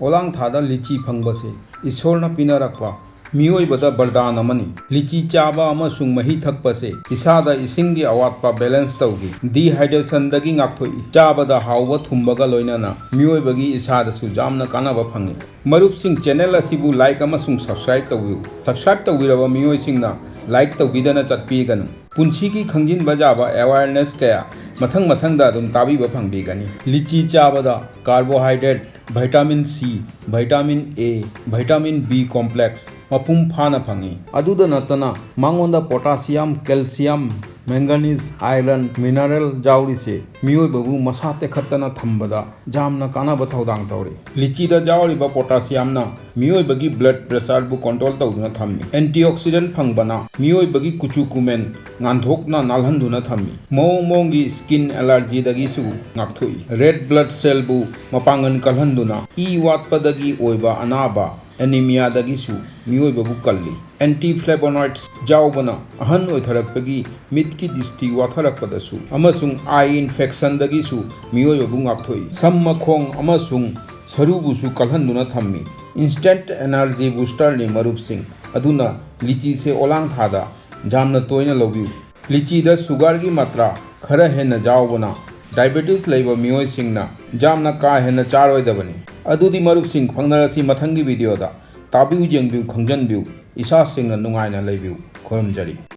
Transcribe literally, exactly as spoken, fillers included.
ꯑꯣꯂꯥꯡ ꯊꯥꯗ ꯂꯤꯆꯤ ꯐꯪꯕꯁꯦ ꯏꯁꯣꯔꯅ ꯄꯤꯅꯔꯛꯄ ꯃꯤꯑꯣꯏꯕꯗ ꯕꯔꯗꯥꯟ ꯑꯃꯅꯤ꯫ ꯂꯤꯆꯤ ꯆꯥꯕ ꯑꯃꯁꯨꯡ ꯃꯍꯤ ꯊꯛꯄꯁꯦ ꯏꯁꯥꯗ ꯏꯁꯤꯡꯒꯤ ꯑꯋꯥꯠꯄ balance ꯇꯧꯈꯤ꯫ Dehydrationꯗꯒꯤ ꯉꯥꯛꯊꯣꯛꯏ꯫ ꯆꯥꯕꯗ ꯍꯥꯎꯕ ꯊꯨꯝꯕꯒ ꯂꯣꯏꯅꯅ ꯃꯤꯑꯣꯏꯕꯒꯤ ꯏꯁꯥꯗꯁꯨ ꯌꯥꯝꯅ ꯀꯥꯟꯅꯕ ꯐꯪꯉꯤ꯫ ꯃꯔꯨꯞꯁꯤꯡ, channel ꯑꯁꯤꯕꯨ like ꯑꯃꯁꯨꯡ subscribe ꯇꯧꯕꯤꯌꯨ꯫ Subscribe ꯇꯧꯕꯤꯔꯕ ꯃꯤꯑꯣꯏꯁꯤꯡꯅ like ꯇꯧꯕꯤꯗꯅ ꯆꯠꯄꯤꯒꯅꯨ꯫ ꯄꯨꯟꯁꯤꯒꯤ ꯈꯪꯖꯤꯟꯕ ꯌꯥꯕ awareness ꯀꯌꯥ ꯃꯊꯪ ꯃꯊꯪꯗ ꯑꯗꯨꯝ ꯇꯥꯕꯤꯕ ꯐꯪꯕꯤꯒꯅꯤ꯫ ꯂꯤꯆꯤ ꯆꯥꯕꯗ carbohydrate, vitamin C, vitamin A, vitamin B complex ꯃꯄꯨꯡ ꯐꯥꯅ ꯐꯪꯏ꯫ ꯑꯗꯨꯗ ꯅꯠꯇꯅ ꯃꯉꯣꯟꯗ potassium, calcium, manganese, iron, mineral ꯌꯥꯎꯔꯤꯁꯦ ꯃꯤꯑꯣꯏꯕꯕꯨ ꯃꯁꯥ ꯇꯦꯛꯈꯠꯇꯅ ꯊꯝꯕꯗ ꯌꯥꯝꯅ ꯀꯥꯟꯅꯕ ꯊꯧꯗꯥꯡ ꯇꯧꯔꯤ꯫ ꯂꯤꯆꯤꯗ ꯌꯥꯎꯔꯤꯕ potassiumꯅ ꯃꯤꯑꯣꯏꯕꯒꯤ blood pressureꯕꯨ control ꯇꯧꯗꯨꯅ ꯊꯝꯃꯤ꯫ Antioxidant ꯐꯪꯕꯅ ꯃꯤꯑꯣꯏꯕꯒꯤ ꯀꯨꯆꯨ ꯀꯨꯃꯦꯟ ꯉꯥꯟꯊꯣꯛꯅ ꯅꯥꯜꯍꯟꯗꯨꯅ ꯊꯝꯃꯤ꯫ ꯃꯑꯣꯡ ꯃꯑꯣꯡꯒꯤ skin allergyꯗꯒꯤꯁꯨ ꯉꯥꯛꯊꯣꯛꯏ꯫ Red blood cellꯕꯨ ꯃꯄꯥꯡꯒꯜ ꯀꯜꯍꯟꯗꯨꯅ ꯏ ꯋꯥꯠꯄꯗꯒꯤ ꯑꯣꯏꯕ ꯑꯅꯥꯕ anemiaꯗꯒꯤꯁꯨ ꯃꯤꯑꯣꯏꯕꯕꯨ ꯀꯜꯂꯤ꯫ Antiflavonoids ꯌꯥꯎꯕꯅ ꯑꯍꯟ ꯑꯣꯏꯊꯔꯛꯄꯒꯤ ꯃꯤꯠꯀꯤ ꯗ꯭ꯔꯤꯁꯇꯤ ꯋꯥꯊꯔꯛꯄꯗꯁꯨ ꯑꯃꯁꯨꯡ eye infectionꯗꯒꯤꯁꯨ ꯃꯤꯑꯣꯏꯕꯕꯨ ꯉꯥꯛꯊꯣꯛꯏ꯫ ꯁꯝ, ꯃꯈꯣꯡ ꯑꯃꯁꯨꯡ ꯁꯔꯨꯕꯨꯁꯨ ꯀꯜꯍꯟꯗꯨꯅ ꯊꯝꯃꯤ꯫ Instant energy boosterꯅꯤ ꯃꯔꯨꯞꯁꯤꯡ, ꯑꯗꯨꯅ ꯂꯤꯆꯤꯁꯦ ꯑꯣꯂꯥꯡ ꯊꯥꯗ ꯌꯥꯝꯅ ꯇꯣꯏꯅ ꯂꯧꯕꯤꯌꯨ꯫ ꯂꯤꯆꯤꯗ sugarꯒꯤ ꯃꯥꯇ꯭ꯔꯥ ꯈꯔ ꯍꯦꯟꯅ ꯌꯥꯎꯕꯅ diabetes ꯂꯩꯕ ꯃꯤꯑꯣꯏꯁꯤꯡꯅ ꯌꯥꯝꯅ ꯀꯥ ꯍꯦꯟꯅ ꯆꯥꯔꯣꯏꯗꯕꯅꯤ꯫ ꯑꯗꯨꯗꯤ ꯃꯔꯨꯞꯁꯤꯡ, ꯐꯪꯅꯔꯁꯤ ꯃꯊꯪꯒꯤ videoꯗ꯫ ꯇꯥꯕꯤꯌꯨ, ꯌꯦꯡꯕꯤꯌꯨ, ꯈꯪꯖꯟꯕꯤꯌꯨ, ꯏꯁꯥꯁꯤꯡꯅ ꯅꯨꯡꯉꯥꯏꯅ ꯂꯩꯕꯤꯌꯨ꯫ ꯈꯨꯔꯨꯝꯖꯔꯤ꯫